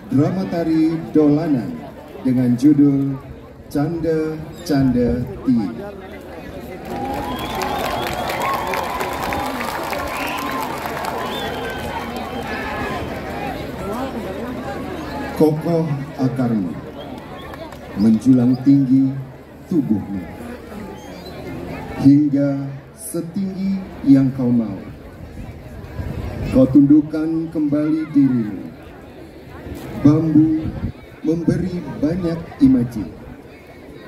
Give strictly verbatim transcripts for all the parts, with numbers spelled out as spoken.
Drama tari Dolanan dengan judul Canda-Canda Tiing. Kokoh akarmu, menjulang tinggi tubuhmu, hingga setinggi yang kau mau. Kau tundukkan kembali dirimu. Bambu memberi banyak imaji,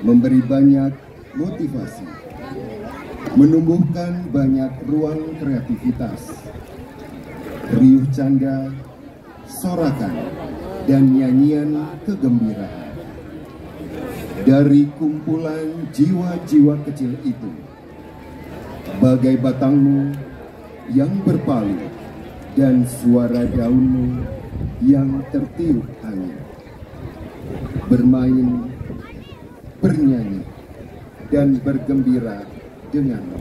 memberi banyak motivasi, menumbuhkan banyak ruang kreativitas. Riuh canda, sorakan, dan nyanyian kegembiraan. Dari kumpulan jiwa-jiwa kecil itu, bagai batangmu yang berpalu dan suara daunmu yang tertiup angin. Bermain, bernyanyi, dan bergembira denganmu.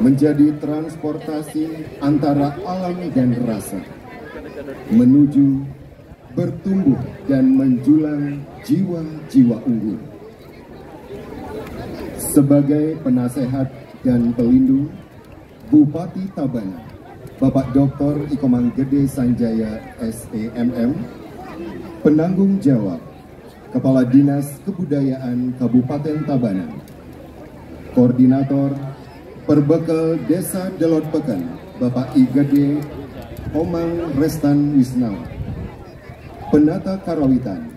Menjadi transportasi antara alam dan rasa. Menuju bertumbuh dan menjulang jiwa-jiwa unggul. Sebagai penasehat dan pelindung, Bupati Tabanan, Bapak Doktor Ikomang Gede Sanjaya, S E M M, penanggung jawab, Kepala Dinas Kebudayaan Kabupaten Tabanan, Koordinator Perbekel Desa Delot Peken, Bapak I Gede Omang Restan Wisnawa, Penata Karawitan,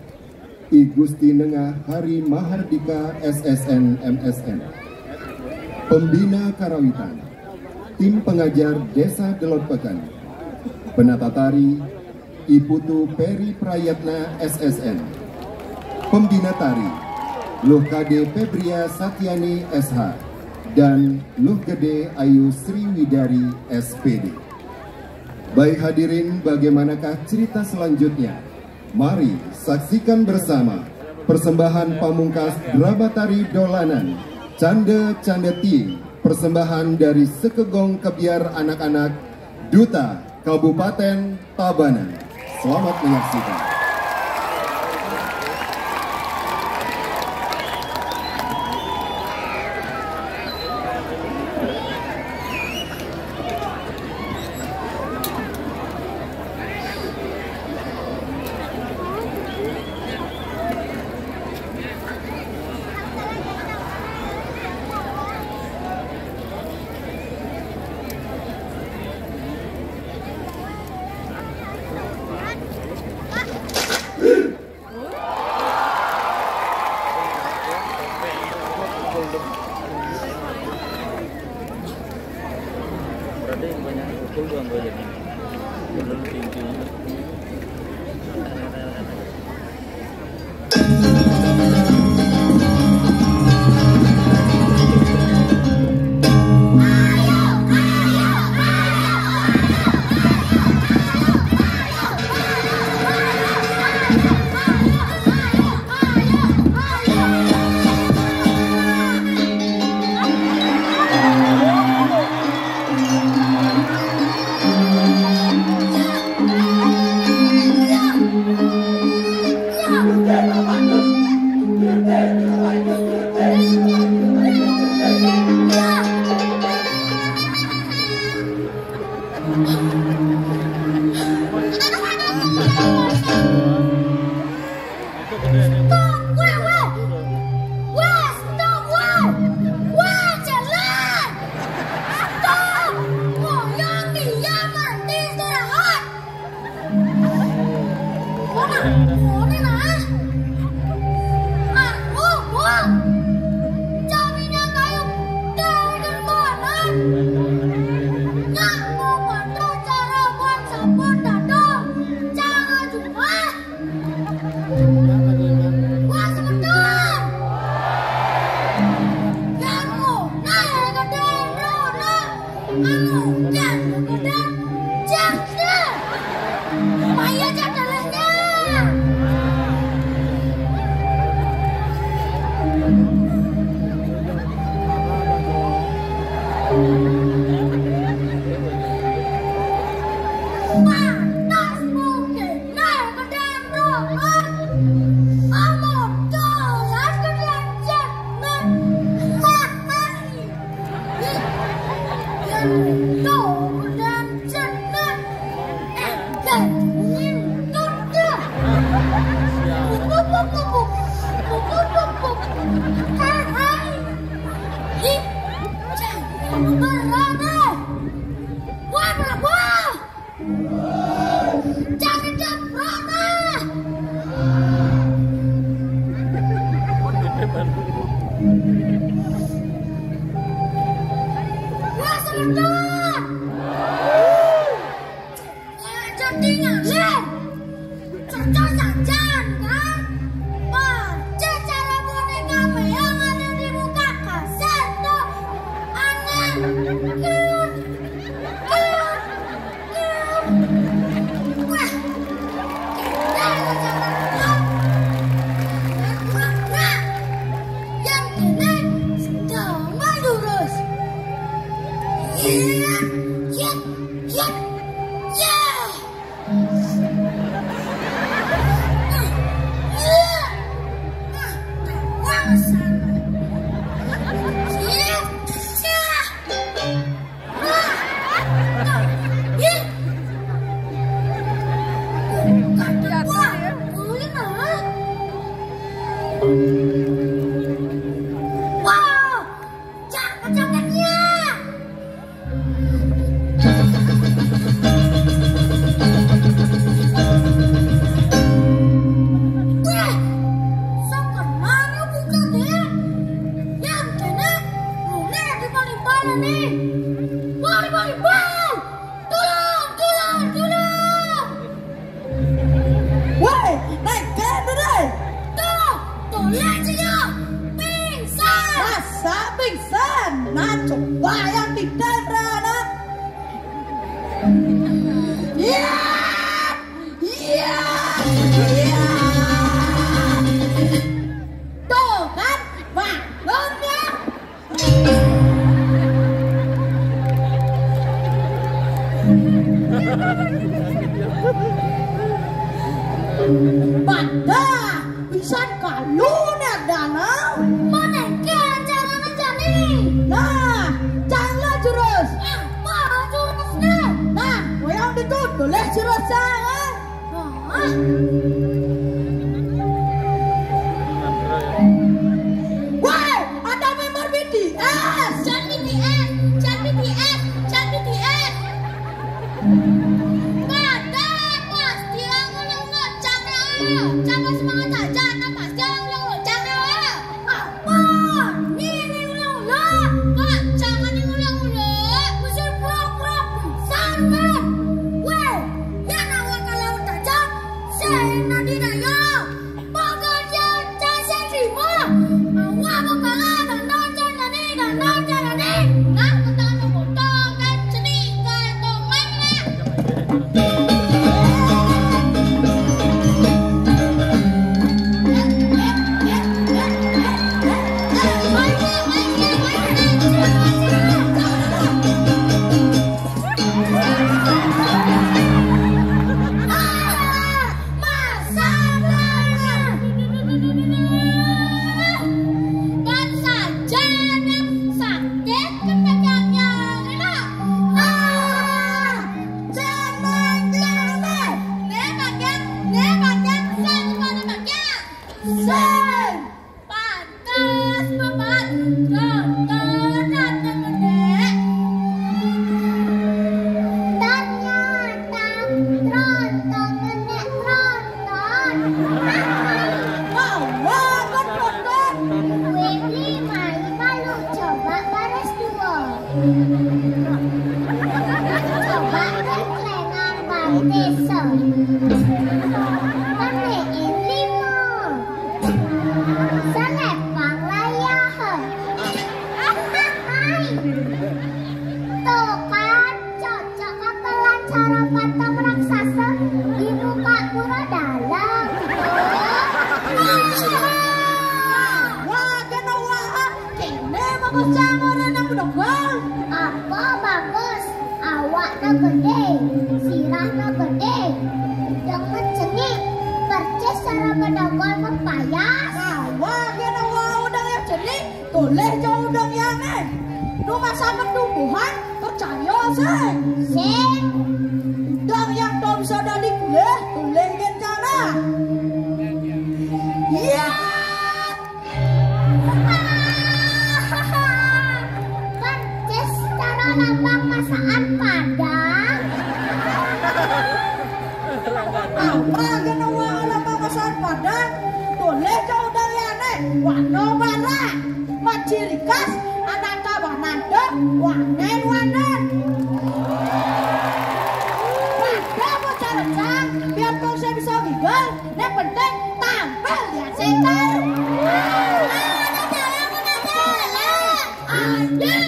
I Gusti Nengah Hari Mahardika, S S N, M S N. Pembina Karawitan, tim pengajar Desa Delot Peken. Penata tari, I Putu Peri Prayatna, S S N. Pembina tari, Luh Kade Febria Satyani, S H, dan Luh Gede Ayu Sriwidari, S P D. Baik hadirin, bagaimanakah cerita selanjutnya? Mari saksikan bersama persembahan pamungkas drama tari Dolanan, Canda-Canda Tiing, persembahan dari Sekegong Kebyar Anak-anak, Duta Kabupaten Tabanan. Selamat menyaksikan. Stop! Weh, weh! Weh, stop, weh! Weh, jalan! Stop! Ngoyong dia mati istirahat! Ora, ora lah! Aku, Bung! Cawinya kayu dari mana? Nang mau bantu cara buat sampun datang. Jangan juga. Wah, sebentar. Yang mau naik ke dendrona. Anu, yang mau ke dendrona. Payah jadalahnya. Hai, hai. Ih, jangan berani. Wah, wah, wah. Jangan berani. Wah, sebentar. Wah, jadi ngalih. Cocok saja, kan? Persis cara boneka yang ada di muka kasar tuh. Aneh. Kiur, kiur, kiur. Wah, kita sama, kan? Gerak, gerak. Yang ini sedang menjurus. Iya, iya, iya, iya. Wow, cakep-cakepnya. Weh, sapa maneh buka deh? Yang kena, lu nih di paling parah nih. Paling, paling, paling. Tulung, tulung, tulung. Woi, naik ke deh. Tuh, tuh lihat sih ya. Pingsan. Masa pingsan? Nah, coba yang tidak, Rana. Iya. Iya. Iya. Tuh kan, bangun ya. Badah, pisan kalu nih danau. Mana ke acara macam ini? Nah, janganlah jurus. Apa jurusnya? Nah, koyong dikut boleh jurus saya. Hah? Woi, ada member B T S. Jan B T S, Jan B T S, Jan B T S. Pada pasti yang udah udah cakra. Cakra semangat aja, kan pasti yang udah udah cakra. Wah, ini, ini ulah-ula. Wah, jangan ini ulah-ula. Musuh pura-pura pisan, weh. Weh, ya nak awak kalau tajam, saya nanti naya. Pekerja saya terima. Awak mau kalah, dan dan jangan ni, dan dan jangan ni. Nah, betul, betul, kan seni, kan tongeng lah. Kan saja yang sakit, kan pegang yang enak. Ah! Jangan, jangan. Nih, pakai, nih, pakai, sing, pada pakai. Sing. Pantes, Bapak. Tronton, datang, Dek. Ternyata, Tronton, Nenek, Tronton. Wah, wah, kan Tronton. Wih, lima, lima, lu coba baris dua. Coba keklengan baptisan. Penein limo. Selepang layahan. Hai. Tuh kan, cocok kapelan cara patung raksasa di muka pura dalam. Wah, kena wah. Kene bagus cang orang nang bedogol. Apa bagus? Awakna gedé, sirahna gedé. Dengan cenik, persis cara bedogol mempayas. Awak kena wah udang yang cenik, tulis jauh udang yang eh. Nu masa pertumbuhan, percaya sing. Sing. Udang yang tom bisa dari kulih, tulis gen cara. Genua ala pangasan Padang, tulis jauh dari aneh, warna barak, macirikas, anak tabanan deh, wanen-wanen. Pada bocah rencang, biarpun saya bisa gigel, yang penting tampil di setan. Ada jalan, ada jalan. Anjir,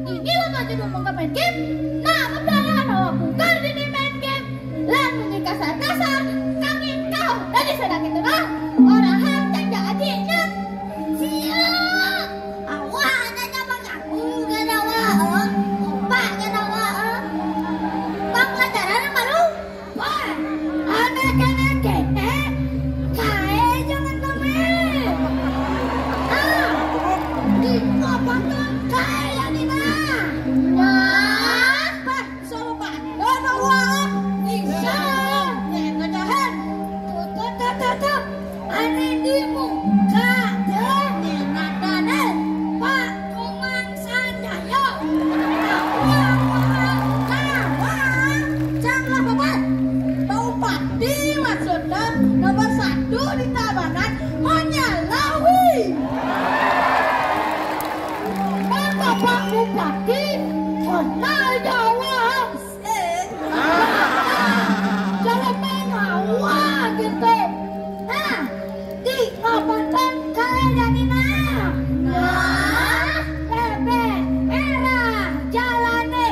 Ini lo maju dulu ke main game. Nah, pembelajaran awak bukan di main game. Lalu di kasar-kasar, kami kau dari sana gitu nah. Orang hanteng gak adiknya. Siap. Awak ada nyapa kamu, gak ada awak. Opak gak ada awak. Bang pelajaran apa lu? Wah, anak-anak kene, kae jangan tome. Ah, di papakan kae yang dina. Nah, Pak, sobat, dono wah, bisa, jangan jahan. Tuh, tuh, tuh, tuh, tuh. Ane di muka deh, di mata deh. Pak Komang Sanjaya. Wah, wah, wah, wah. Janganlah babat. Bupati maksudnya nomor satu di Tabanan, menyalawi. Maka Pak Bupati, kenal jawab. Eh. Kalau mau ngawal gitu. Nah, di kabupaten Kalimantan. Nah, bebek merah jalane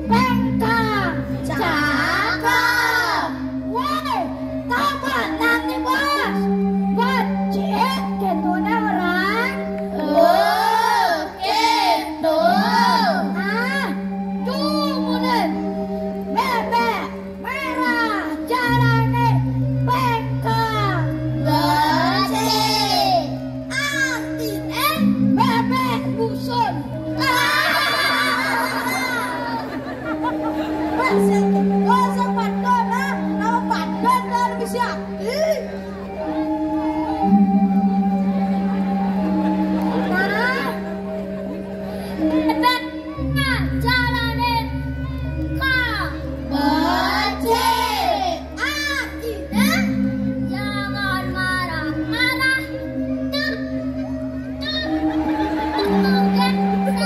bengkang. Cakep. Woi, kapan nanti, Bos? Bos, cek gitu orang. Oh, gitu. Ah, tunggu deh. Bebek merah jalane bengkang. Becik. Artine bebek busun. Becik. Gosok padon, ah. Nama padon dan bisa. Ih. Nah. Bebek jalane ka becik. Artine jangan marah-marah. Tuh, tuh, tuh, tuh,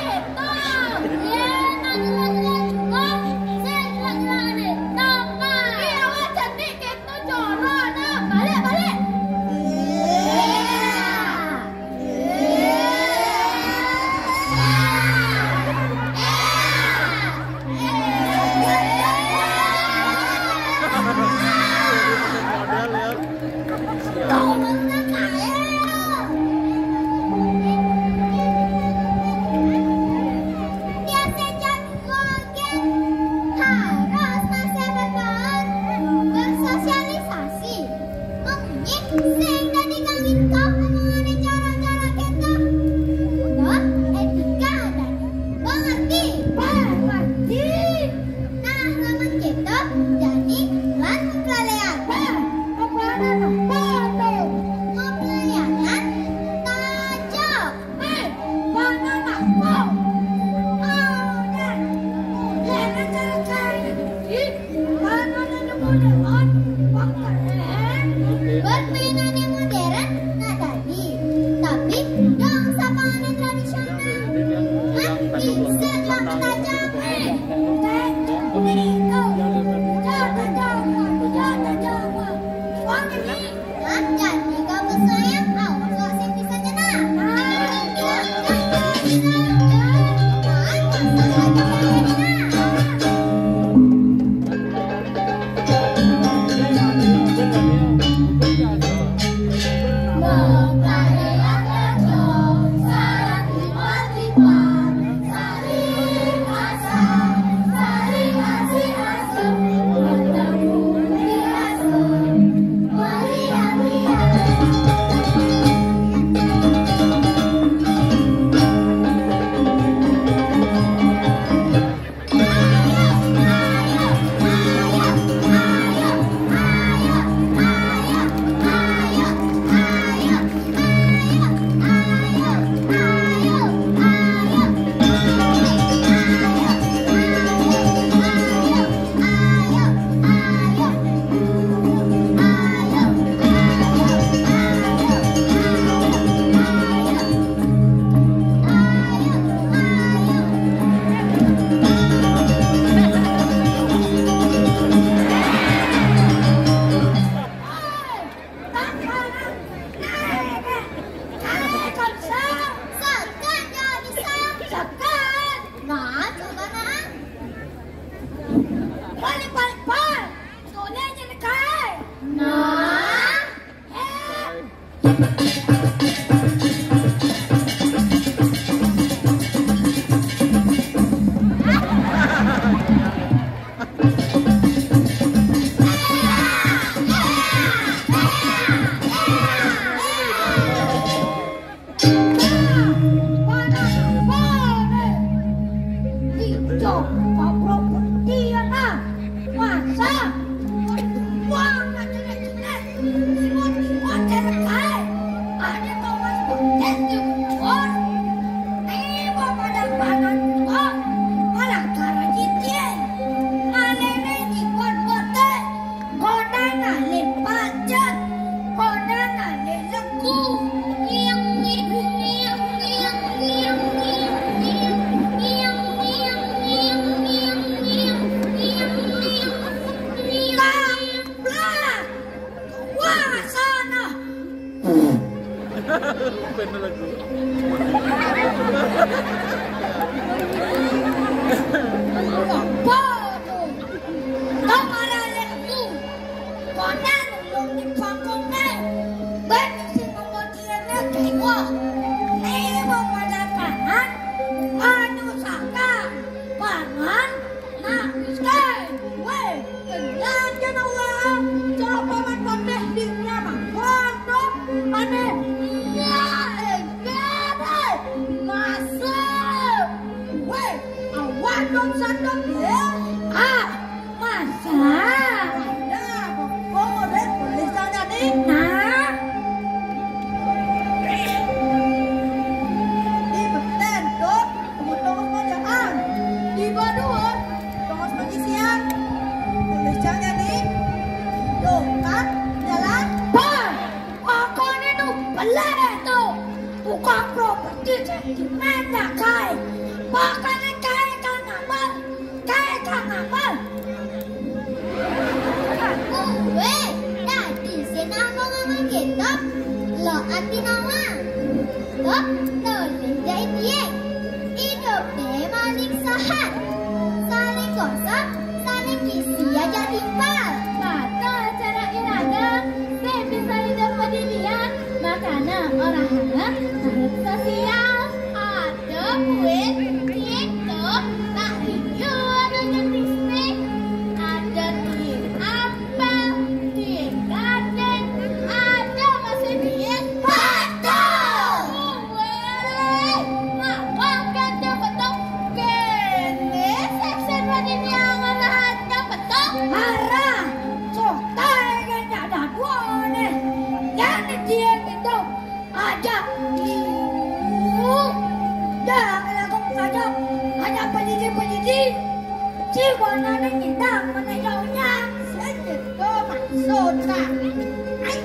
kéto. Yén, nak nyela-nyela jua, sing nyela-nyela ané. Napa? Ih, awak cantik kéto, jorok, nah. Balik, balik. Iya. Harus masih berbaur, bersosialisasi. Mengini sing dadi kawin kau omongané cara-cara kéto. Tuh, étika dan mengerti. Mengerti. Nah, lamun kéto, jani lan pelaléan. Apa ada apa tuh? Pelayanan tajok. Hei, banana kau. Ada. Jangan cari-cari. Ih, banana modern, wah keren. Bermainannya modern, nah tadi. Tapi dong sapaan tradisional. Kan bisa juga ketajam. Eh, tajam itu. Jatuh jauh, jatuh jauh. Wah, ini. Nah, jadi kamu sayang, awas lo sing bisa nyenang. Nah, coba nah. Balik, balik, balik. Soalnya aja nih, Kak. Nah. Eh. Panas, panas. Ih, Cok, kaprok pendian, ah. Masa? Wah, jelek-jelek. Imut, imut, jelek ae. Ada kawan protes di bos. Eh, bapak dan panas, Cok. Malah karajitin. Ngalene di buat bote. Konana le pacet, konana le legu. Ngiang, ngiang, ngiang, ngiang. Kamplah. Wah, sana. Bener lagu. Apa tuh? Kau marah lagi. Konan ulun di pangkungnya. Bagi si pembodiannya dewa. Dewa pada pangan. Anu saka. Pangan. Nah, stay. Weh. Kenapa Allah? Coba paman pakai di rumah. Waduh. Aneh. Nah, eh, bebe. Masa Gimana kae? Pokoknya kae kang amal, kae kang amal. Kowe dadi sing ngomong-ngomong gitu, lo ati nawang. Kok nulung jai piye? Idupe maling sahat. Saling gosok, saling kisi aja timpal. Mata cara iraga, sing bisa hidup berdirian, makana orang hana makhluk sosial. Ada kuwi, piye to? Tak iya ada nyetisne. Ada duit apa? Duit kadek. Ada masih duit. Betul. Weh, ngapa kan dapat to? Kene seksen wadini angan dapat to? Marah. Sotai kan ada dua nih. Yang dia gitu. Aja. Dah, kalau aku kagak ada penyidik-penyidik. Si warnanya hitam, mana jauhnya? Segitu maksudnya. Ai,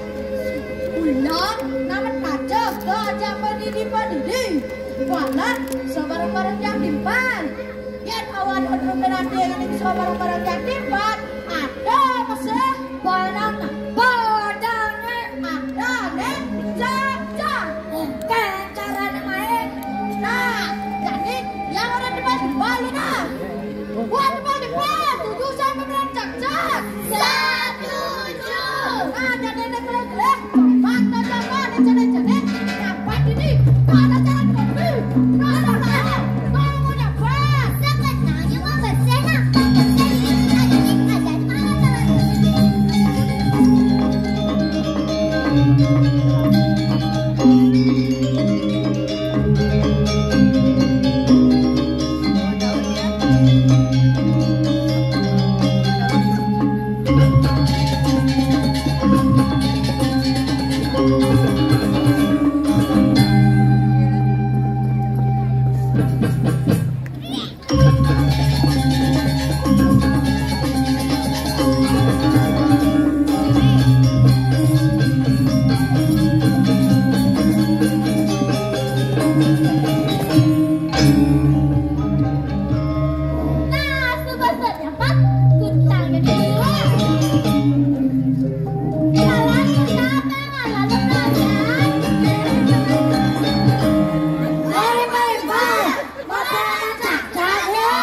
ulah, nama tajam, gak ada penyidik-penyidik. Walah, sebarang-barang yang timpal. Yen awan untuk berarti ini sebarang-barang yang timpal. Ada, masih. Barang, barang, ada, nih, caca. Oke, caranya main. Nah, jadi yang orang depan di Bali, nah. Buat depan di Bali, tujuh saya beneran cak-cak. Setuju. Nah, jadi ini kelek-kelek. Mata jaman, jane-jane. Dapat ini. Ada jalan kopi. Ada jalan. Kalau mau dapat. Sebenarnya mau bersih, nah. Bersih ini, ada ini, ada di mana jalan? Nah, sebesarnya Pak, kutang gede dua. Jalan ke sana, lalu belajar. Baik, baik, baik. Mau berangkat, Kak, ya?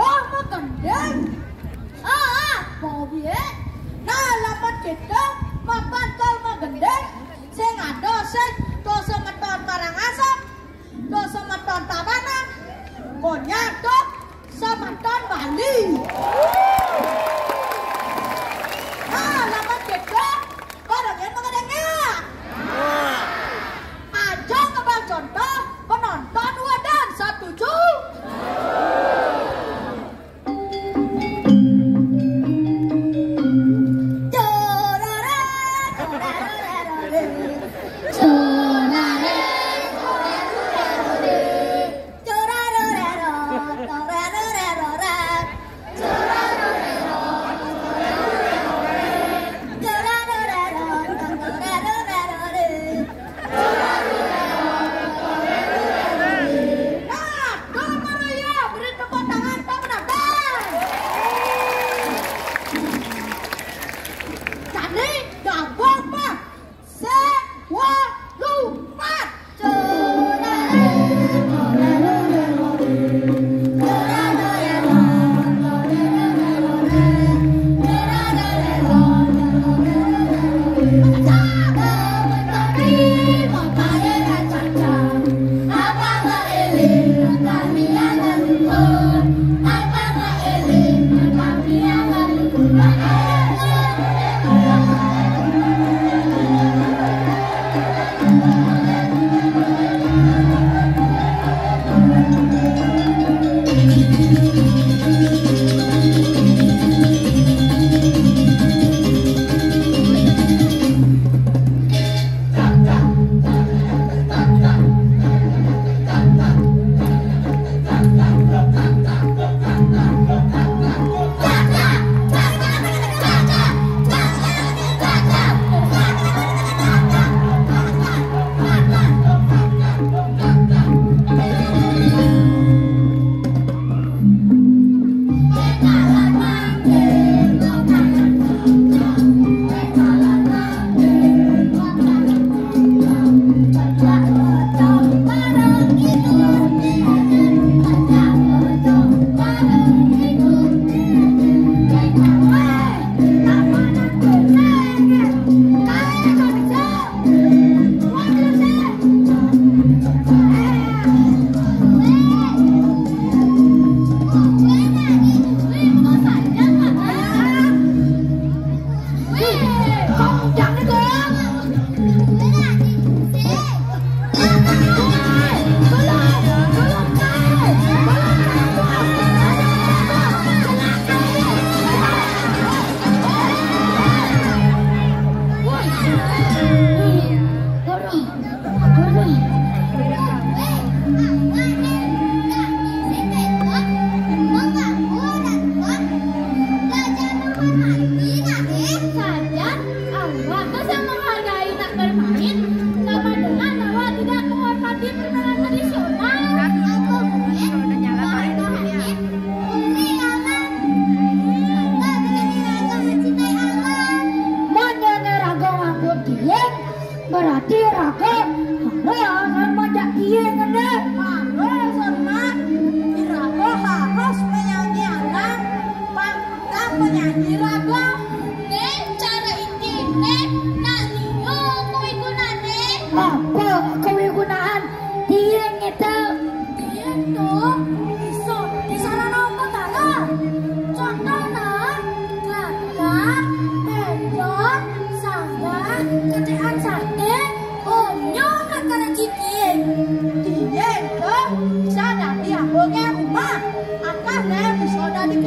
Oh, mau gendeng.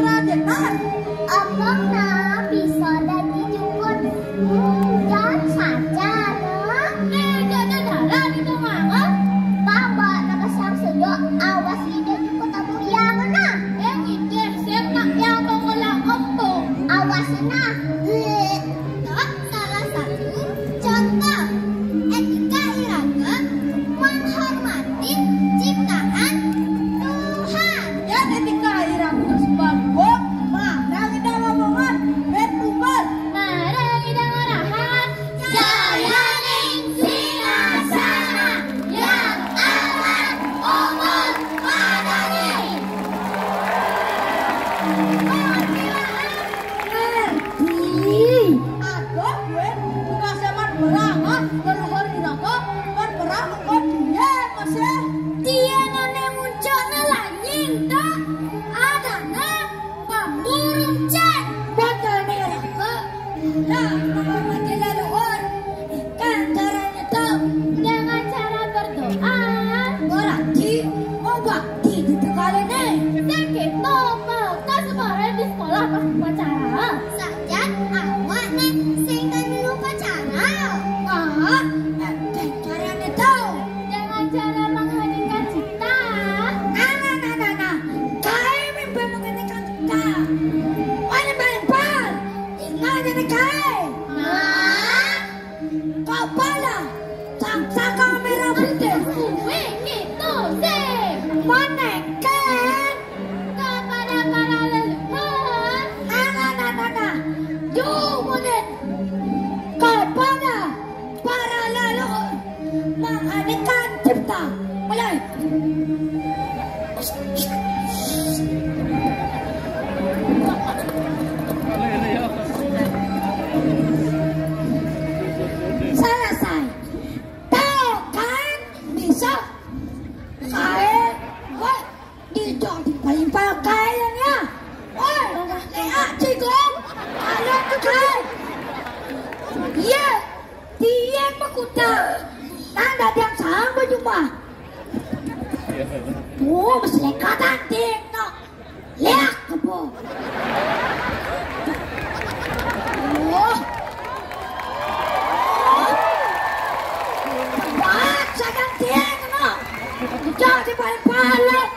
Rajetan. Abang nah bisa dadi jukut. Hmm, jangan saja nah. Eh, jangan jalan itu mah. Bawa nama sang sedo, awas ini jukut aku yang nah. Eh, kita siap nak yang pengolah opo. Awas nah. Bleh. Nah, salah satu contoh etika iraga menghormati ciptaan Tuhan. Ya, etika iraga sebab marang ida rombongan ben bubar. Marang ida ngarahan. Jayaning singasana yang aman umur padane. Ngerti. Aduh, gue tugas zaman perang, ah. Leluhur iraga kan perang kok dia masih. Dia nane muncul lanying, tak? Adana pemburung cek. Batal merah, kok. Nah, mati leluhur. Kan caranya tuh. Dengan cara berdoa. Berarti mau bakti di kali nih. Sakit tuh, pas kemarin di sekolah pas upacara. Sajan awak nih sing kan dulu upacara. Ah, eh, caranya tuh. Dengan cara mengheningkan cipta. Nah, nah, nah, nah, nah. Kae mimpi mengheningkan cipta. Mana main bal? Tinggal jadi kae. Nah. Kepala, sang saka merah putih. Wih, gitu sih. Maneken. Kepada para leluhur. Nah, nah, nah, nah, nah. Yuk, mudik. Kepada para leluhur. Mengheningkan cipta. Mulai. Selesai. Tuh kan, bisa. Kae, woi, dijong timpal-timpal kae ya. Woi, lea cigong. Ayo ke kae. Iya, dia mah kuda. Nanda dia sama cuma. Oh, masih lekatan deh, no. Leak kebo. Oh. Wah, jangan dia, no. Jangan dibalik-balik.